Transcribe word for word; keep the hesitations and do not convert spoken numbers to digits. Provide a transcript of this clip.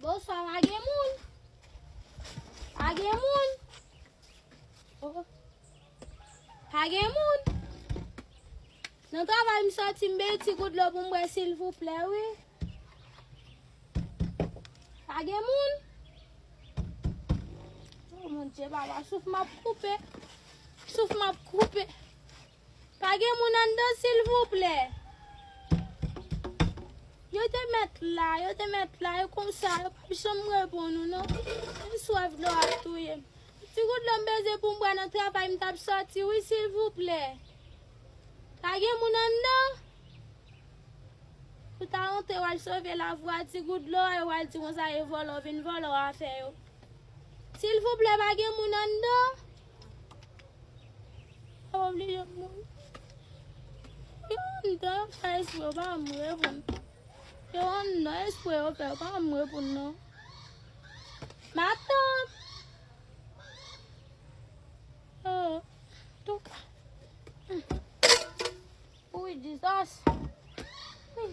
Bonswa, pa gen moun. Pa gen moun. Oh. Pa gen moun. Nan travay m sòti, m bezwen ti gout dlo pou m bwè, silvouplè, wi. Pa gen moun. Oh, mon Dieu, papa, souf m ap koupe. Souf m ap koupe. Pa gen moun anndan, silvouplè. Yo te mèt la, yo te mèt la, e konsa, yo p ap janm reponn ou non. M swaf dlo ap touye m. Ti gout dlo m bezwen pou m bwè nan travay m t ap sòti, wi, silvouplè. Pa gen moun anndan? Ou ta rantre, w al sove lavi w a, ti gout dlo a, yo al di konsa, e vòlò vin vòlò afè yo. Silvouplè, pa gen moun anndan? Yo oblije mouri. Yo anndan, yo fè espre yo pa m reponn. Yo anndan, espre yo fè yo pa m reponn non. Matant! Oh, touka. Wi, Jizòs. Wi.